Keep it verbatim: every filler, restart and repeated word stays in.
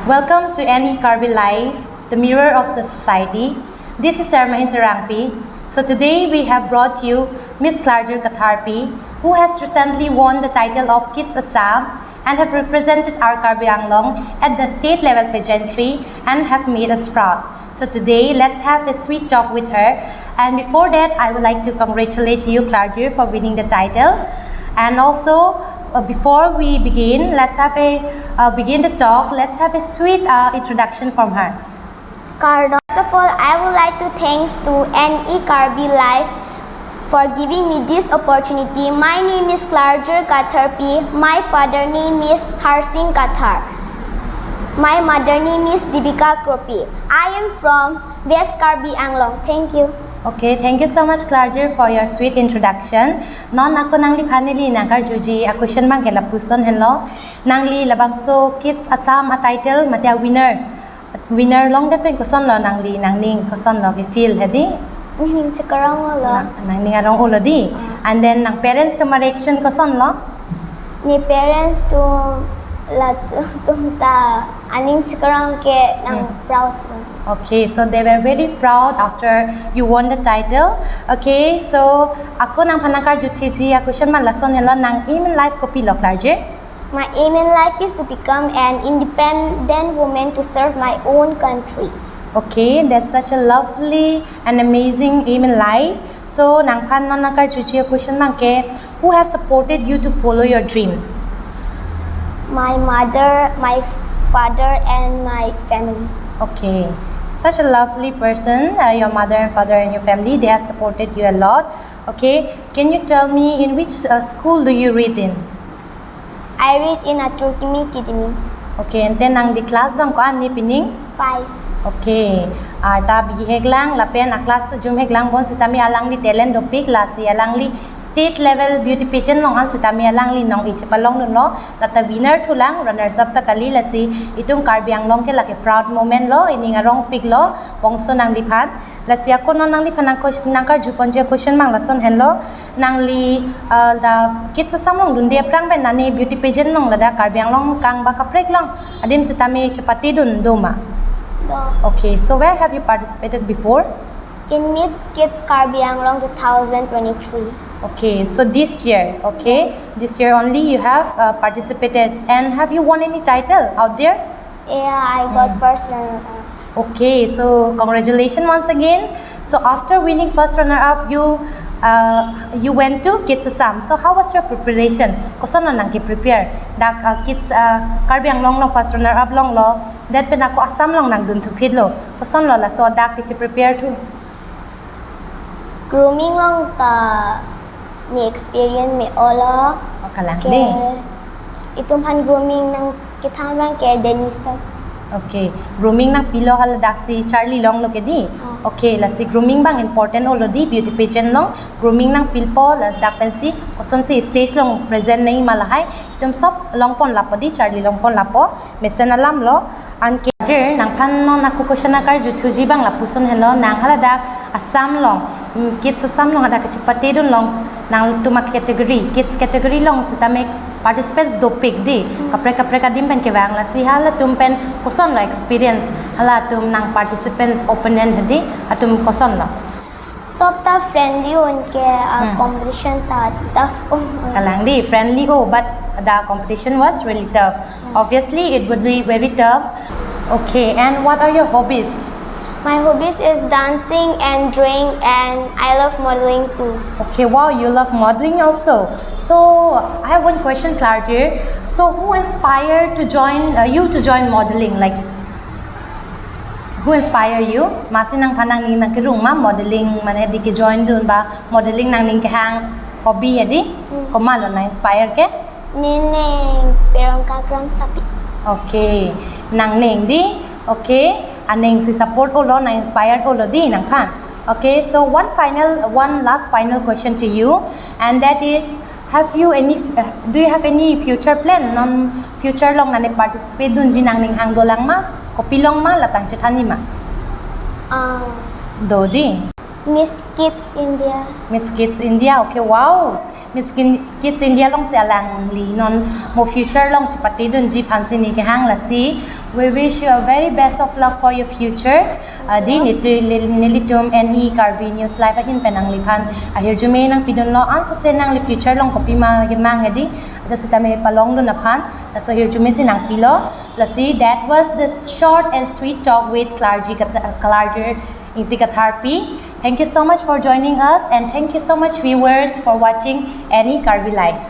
Welcome to Any Karbi Life, the mirror of the society. This is Sarma Hinterangpi. So today we have brought you Miss Klarjir Katharpi, who has recently won the title of Kids Assam and have represented our Karbi Anglong at the state level pageantry and have made us proud. So today, let's have a sweet talk with her. And before that, I would like to congratulate you, Klarjir, for winning the title. And also, uh, before we begin, let's have a uh, begin the talk. Let's have a sweet uh, introduction from her. Kardom. First of all, I would like to thanks to N E Karbi Life for giving me this opportunity. My name is Klarjir Katharpi. My father name is Harsing Kathar. My mother name is Dibika Kropi. I am from West Karbi Anglong. Thank you. Okay, thank you so much, Klarjir, for your sweet introduction. Non ako nangliphan neli nangkarjuji a-question abangke lapuson henlo. Nangli labangso Kids Assam a-title mate a-winner, winner longdet pen kosonlo nangli nangning, kosonlo ke-feel hedi? Nangning chekarong-olo. Nang, nangning arong-olo di. Ah. And then nang parents atum a-reaction kosonlo? Ne parents atum latum ta aning chekarong ke nang Hmm. proud lo. Okay, so they were very proud after you won the title. Okay, so ako nangphan nangkarju thuji a-question abang lason henlo, nang aim in life kopilo, Klarjir? My aim in life is to become an independent woman to serve my own country. Okay, that's such a lovely and amazing aim in life. So, nangphan non nangkarjuji a-question abangke, who have supported you to follow your dreams? My mother, my father, and my family. Okay, such a lovely person. Uh, your mother and father and your family, they have supported you a lot. Okay, can you tell me in which uh, school do you read in? I read in Atur Kimi Academy. Okay, ante nangli class abang ko-an ni pining? Five. Okay. Arta bihek lang, lapen a-class ta jumhek lang bonsitame alangli talent dopik, lasi alangli state level beauty pageant along an sitame alangli nong-e chepalongdunlo, lata winner thulang, runners up ta kali, lasi itum Karbi Anglong ke lake proud moment lo, ining arongpik lo, bangso nangliphan. Lasi ako non nangliphan nang ques-, nangkarjuponji a-question abang lason henlo, nangli, uh, ladak Kids Assam along dunde aphrang pen nane beauty pageant along ladak Karbi Anglong kang ba kaprek along adim sitame chepatedun do ma? Do. Okay, so where have you participated before? In Miss Kids Karbi Anglong two thousand twenty-three. Okay, so this year, okay, this year only you have uh, participated, and have you won any title out there? Yeah, I got Hmm. first runner up. Okay, so congratulations once again. So after winning first runner up, you uh, you went to Kids Assam. So how was your preparation? Kosonlo nangke-prepare? Dak uh, Kids uh, Karbi Anglong along first runner up longlo, det pen ako Assam along nangdun thuphitlo. Kosonlo laso dak keche-prepare thu? Grooming along ta ne experience me-olo. Oh, kalang ke dei. Itum aphan grooming nangkethan abangke Denison. Okay, grooming nangpilo hala daksi charli longlo ke dei. Oh. Okay, lasi grooming abang important olo dei beauty pageant along. Grooming nangpipo ladak pensi kosonsi stage along present nangji ma lahai. Itum sob longpon lapo dei, charli longpon lapo. Mesen alam lo. Anke Klarjir, nangphan non ako question nangkarju thuji abang lapuson henlo, nang hala dak Assam along, mm, Kids Assam along hadak kachepatedun along, nangtum a-category, Kids category along sitame participants dopik dei, Hmm. kaprek kaprek adim pen kevang, lasi halatum pen kosonlo experience, halatum nang participants opponent hedi, atum kosonlo? Sob ta friendly un ke, uh, Hmm. competition ta tough un. Kalang dei, friendly o, but the competition was really tough. Hmm. Obviously, it would be very tough. Okay, and what are your hobbies? My hobbies is dancing and drawing, and I love modeling too. Okay, wow, you love modeling also. So, I have one question, Klarjir. So, who inspired to join uh, you to join modeling? Like, who inspire you? Masi nangphan nangning nangkerung ma modeling mane dei ke-join dun ba modeling nangning kehang hobby hedi? Hmm. Komatlo nang-inspire ke? Nening Perong Kakram Sapi. Okay. Nangning dei? Okay. Aning si support olo, nang-inspire olo dei nangphan. Okay. So one final, one last final question to you, and that is, have you any, uh, do you have any future plan? Non future along nane participate dunji nangning hang dolang ma? Kopi along ma, la tang chethanji ma? Ah. Do dei. Miss Kids India. Miss Kids India, okay, wow. Miss Kin- Kids India alongsi alangli non mo future along chepatedunji aphansi ne kehang lasi. We wish you a very best of luck for your future. Uh, di nelitum, nelitum N E Karbi News Live ahin pen nangliphan ahirjume nangpidunlo, ansose nangli future along kopima kemang hedi, ajat sitame palongdun aphan, laso ahirjume si nangpilo. Lasi, that was the short and sweet talk with Clergy Kat- Clergy Ingti Katharpi. Thank you so much for joining us, and thank you so much, viewers, for watching N E Karbi Live.